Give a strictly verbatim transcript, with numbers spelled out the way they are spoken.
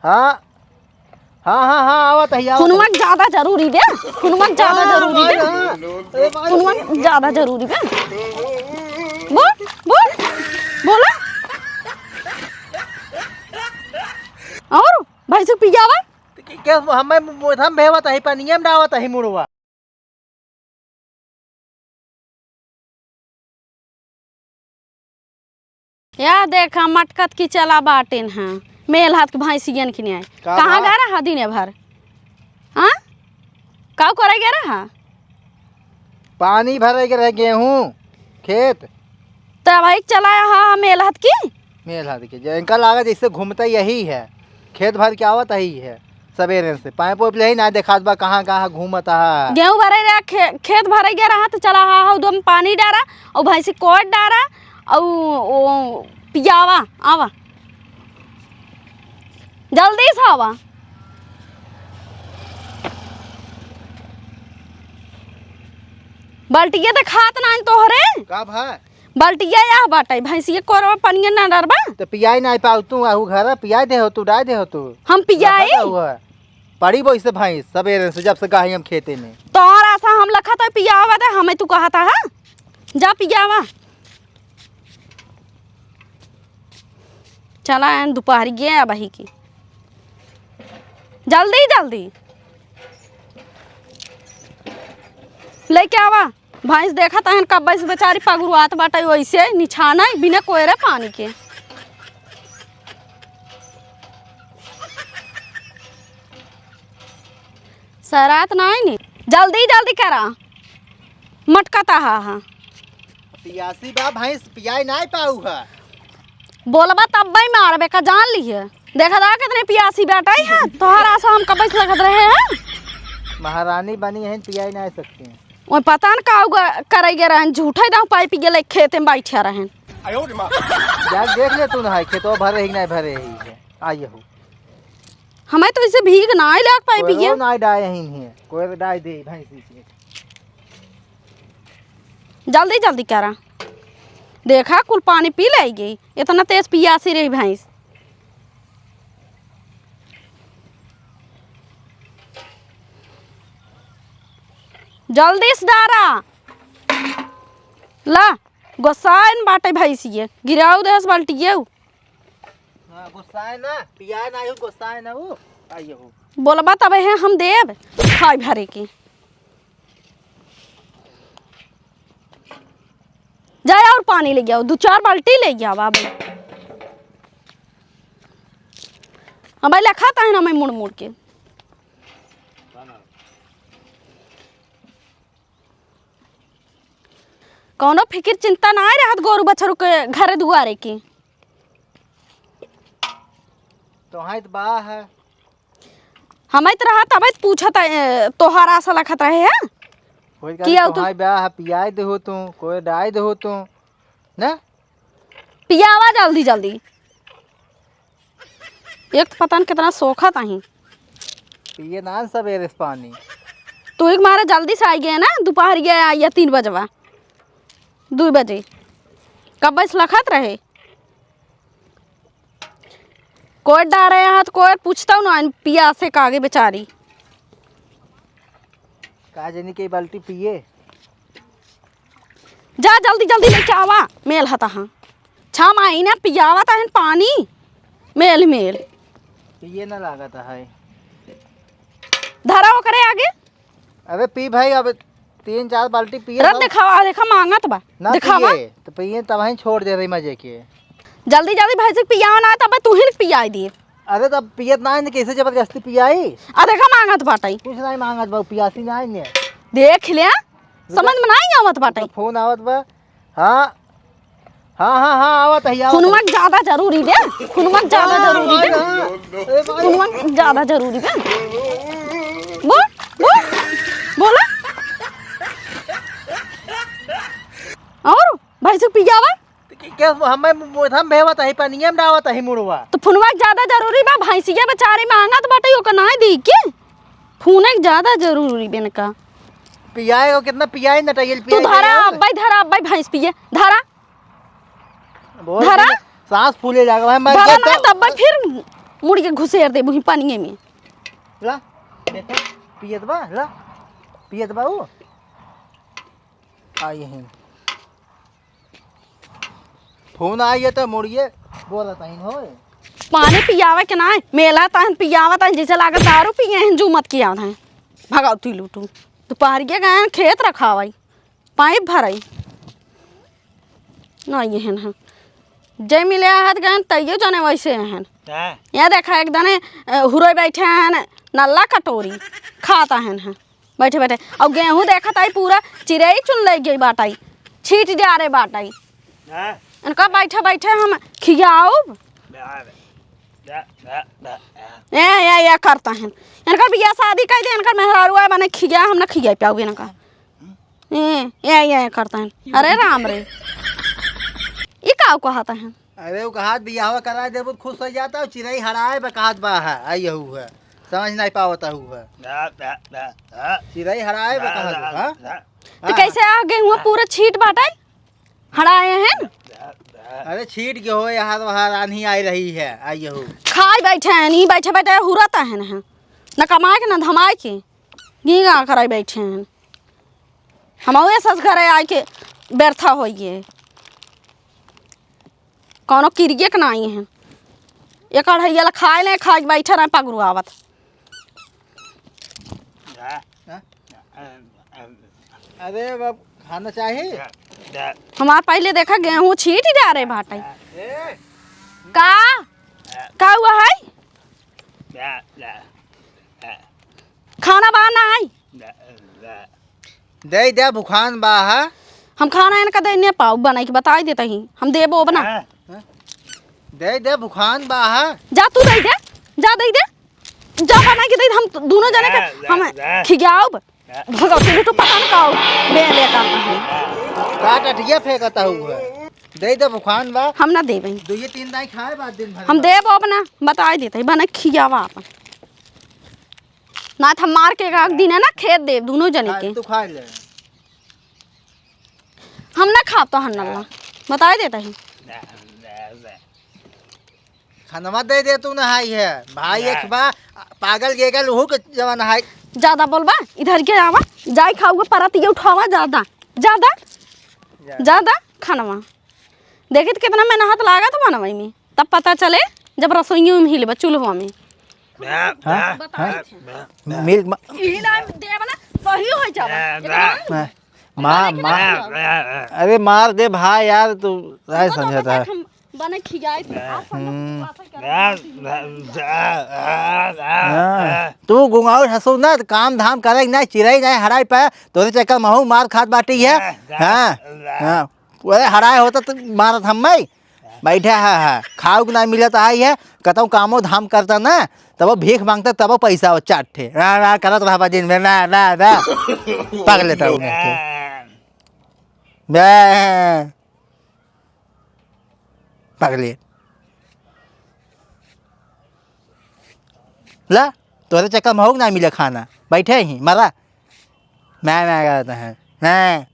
हाँ, हाँ, हाँ, हाँ, आवत ही, आवत ही। फोनवा ज्यादा जरूरी बे, फोनवा ज्यादा हाँ, जरूरी बे। हाँ, हाँ। अरे, बात फोनवा ज्यादा जरूरी बे। बोल, बोल, बोला। और भैंसी पियावा? के, के, हमें मोथा में भेवत ही, पनिया में डावत ही मुड़वा। या देखा, मटकत की चला बाटिन हैं, मेल हाथ के भैंसियन की न्याय। का कहाँ बा? गा रहा दिन भर? हाँ, का करे गे रहा? पानी भरे गे रहे गेहूँ खेत। तो भाई चला हा मेल हाथ की। मेल हाथ की, जे इनका लागत जैसे घूमता यही है, खेत भर के आवत ही है, सवेरे से पाइप वाइप ले ही ना देखात बा, कहाँ कहाँ घूमत हा। गेहूँ भरे रहा, खे-, खेत भरे गया रहा, तो चला हा, हा, उदम पानी डारा, और भैंसी कोट डारा, और वो पियावा, आवा, जल्दी से आवा। बाल्टिया देखात नाइन तोहरे। का भा? बाल्टिया या बाटे, भैंसिया कोरवा पनिया ना डरबा। तो पियाई ना पाऊ तू, आहू घर पियाई दे हो तू, डाई दे हो तू। हम पियाई? रखा हुआ है। पड़ी बोई से भैंस, सवेरे से, जब से गाही हम खेते में। तोहरा सा हम लखा तो पियावा दे, हमें तू कहता है? जा पियावा। चला, एन दुपहरिये अबही की। जल्दी, जल्दी। लेके आवा। भैंस देखत हन, कब्बे से बेचारी पगुरुआत बाटे, वैसे निछाना है, बिना कोयरे पानी के। सरात नाई नी। जल्दी, जल्दी करा। मटकता हा, हा। पियासी बा भैंस, पियाई नाई पाऊ है। बोलबा तब्बे मारबे का, जान लिहे। देखा दा कितने पियासी बेटा ही है। तोहरा से हम कब्बे से लगत रहे हैं। महारानी बनी है, पियाई नाई सकती हैं। ओए पता न का उगा-, करे गे रहन, झूठे दाऊ पाइप गे ले खेते में बैठा रहन। जा देख ले तू ना, खेतवा भरे ही नाई भरे ही है। आई हो। हमें तो इसे भीग नाई लाग पाई कोई पिए। रो नाई डाय ही नहीं है, कोई डाय दे भैंसी के। जल्दी, जल्दी करा। देखा, कुल पानी पी लेगी। इतना तेज पियासी रही भैंस। जल्दी से डारा। ला, गोसाइन बाटे भैंसिए। गिराऊ देस बाल्टिए। हाँ, गोसाइन ना, पियाए ना आयु, गोसाइन ना उ, आइए हो। बोलबा तबे है हम देब, खाई भरे के। जाए और पानी ले आओ, दो चार बाल्टी ले आओ अब। अब लखा ता है ना मैं मुड़ मुड़ के। कौनो फिकिर चिंता ना आए रहत गोरू बछरू के घरे दुआरे के। तोहाई त बा है। हमाई त रहा तबे त पूछत, ए, तोहार आसा लखत रहे है। कोई कि कहत आउ तू तोहाई बा है, पियाई दे हो तू, कोई डाई दे हो तू, ना? पियावा जल्दी जल्दी। एक त पता न कितना सोखा ताही। पिए ना सवेरे से पानी। तू एक मारे जल्दी से आई गए ना, दोपहर गया या तीन बजवा, दो बजे। कब से लखत रहे? कोई डारे यहाँ तो कोई पूछता हूँ ना, पिया से कागे बेचारी। का जनी के बाल्टी पिए? जा जल्दी जल्दी लेके आवा, मेल हता हाँ। छा माई ना पियावा तहन पानी, मेल मेल। पिए ना लागत है। धरा ओकरे आगे। अबे पी भाई, अब तीन चार बाल्टी पिए रत सब। देखावा, देखा मांगत बा। ना देखावा। पिए, तो पिए तब वहीं छोड़ दे रही मजे के। जल्दी जल्दी भैंस के पियावा ना, तब तू ही पियाई दे। अरे तब पियत ना है, कैसे जबरदस्ती पियाई? आ देखा मांगत बाटई। कुछ नहीं मांगत बा, पियासी ना है ने। देख ले, समझ में नहीं आवत बाटई। तो फोन आवत बा। हाँ, हाँ, हाँ, हाँ, आवत है, आवत है। खुनवा ज्यादा जरूरी बे, खुनवा ज्यादा जरूरी बे। हाँ, हाँ। अरे भाई। खुनवा ज्यादा जरूरी बे। बोल, बोल, बोला। और भैंस पियावा? तो के, के हमें मोथा में भेवत है, पनिया में डावत है मुड़वा। तो फुनवा के ज्यादा जरूरी बा, भैंसिया बेचारी मांगत बाटे, ओकर नाई दी के? फुने के ज्यादा जरूरी बेन का? पियाए को कितना पियाए, नटाइल तू पियाए धरा, जाए। अब्बाई धरा, अब्बाई भैंस पिए, धरा। बहुत धरा। दिन सांस फूले जागा भाई, मर धरा गया ना, तो। तब फिर मुड़ के घुसेर देबू ही पानिये में। ला, देखा, पियत बा, ला, पियत बा ऊ। आई है। फोन आई है तो मुड़िए बोलत हईन होए। पानी पियावे के नाहीं, मेला तहन पियावत हईन, जैसे लागत दारू पिए हैं, जूमत किया हैं। भगौती लूटू। दुपहरिया गए हैं खेत रखावई, पाइप भरई। ना ये हन, हाँ। जय मिले आहत गए हैं, तैयो जाने वैसे हैं। हाँ। यहाँ देखा एक दने, अ, हुरोई बैठे हैं, नल्ला कटोरी, खाता हैं, हाँ। बैठे बैठे। और गेहूं देखत आई पूरा चिरई चुन ले गई बाटाई, छीट डारे बाटाई। हाँ। इनका बैठे बैठे हम खियाउब। बा, बा, बा, बा, बा। ए, ए, ए करता है। इनकर बियाह शादी कई दे, इनकर मेहरारू आए, माने खिया, हम ना खिया पाउब इनका। ए, ए, ए करता है। अरे राम रे। ई का कहता है? अरे, उ कहात बियाहवा कराए देबू त खुश हो जाता, और चिरई हराए बा कहत बा है, आई हऊ है, समझ नहीं पावत हऊ है। ना, ना, ना, ना। चिरई हराए बा ना, कहत ना, बा, हाँ? ना। तो हाँ। कैसे आ गए हुआ पूरा छीट बाटे? हराए हैं? ना, ना, ना। अरे, छीट के हो, यहाँ तो वहाँ रानी आई रही है, आई हऊ। खाए बैठे हैं, नहीं बैठे बैठे हुरत हैं, हैं। न कमाए के, न धमाए के। गींगा कराए बैठे हैं। हम उहे सस घरे आए के व्यर्था होइए। कौनो किरिए के नाई है। एक अढ़ैया ला खाए ले, खाए के बैठे रहे पगरुआवत। अरे बाप, खाना चाही? हमार पहले देखा गेहूं छीट डारे बाटे। ए। का? का हुआ है? खाना बा नाई? दे दे, भुखान बा हा। हम खाना इनका दे ने पाउब बनाई के बताई देता ही। हम देबो अब ना। हाँ। दे दे, भुखान बा हा। जा तू दे दे, जा दे दे, जा बनाई के दे दे, हम दोनों जने के, ला, ला, हम ला। खियाउब। ला। भगवती बेटू पता न का बे, बे का है। का टटिया फेंकता हुआ है? दे दे, भुखान बा। हम ना देबे। दो ये तीन दाई खाए बाद दिन भर हम में। देबो अब ना, बताई देता ही, बना खियावा अपन। ना त हम मार के एक दिन है ना खेत देब दोनों जने खा, के। तू खा ले। हम ना खाब तो हन्नल्ला। बताई देता ही। खानवा दे दे तू ना हाई है। भाई एक बा पागल गेगल उहू के जवन हाई। ज्यादा बोलबा, इधर के आवा, जाई खाउगा परत ये उठावा ज्यादा। ज्यादा? ज्यादा? ज्यादा खानवा। देखित कितना मेहनत लागत बनवई में, तब पता चले जब रसोइयों में हिलबा, चूल्हों में। हाँ? बताई हाँ? थे। मिल्क मा- यही ना देव ना, सही हो जावा। हाँ। मार, मार। अरे मार दे भाई यार, तू राय समझता है। हम बने खियाई थे। आप सब लोग हम्म। पासा कर हाँ। तू गुंगाऊ हंसू ना, तो काम धाम करे ना, चिरई ना हराई पे, तोरे चक्कर महू मार खात बाटी है। हाँ, हाँ। अरे हराए होता तो मारत हम मैं। बैठा है, है। खाऊ के ना मिलत आई है, कतौ कामो धाम करता ना, तब भीख मांगता, तब पैसा हो चार ठे। ना, ना, करत रहबा दिन में, ना, ना, ना। पकड़ लेता हूँ मैं। बे। पकड़ ले। ला, तोरे चक्कर में हो ना मिले खाना। बैठे ही, मरा। मैं, मैं करता है। मैं।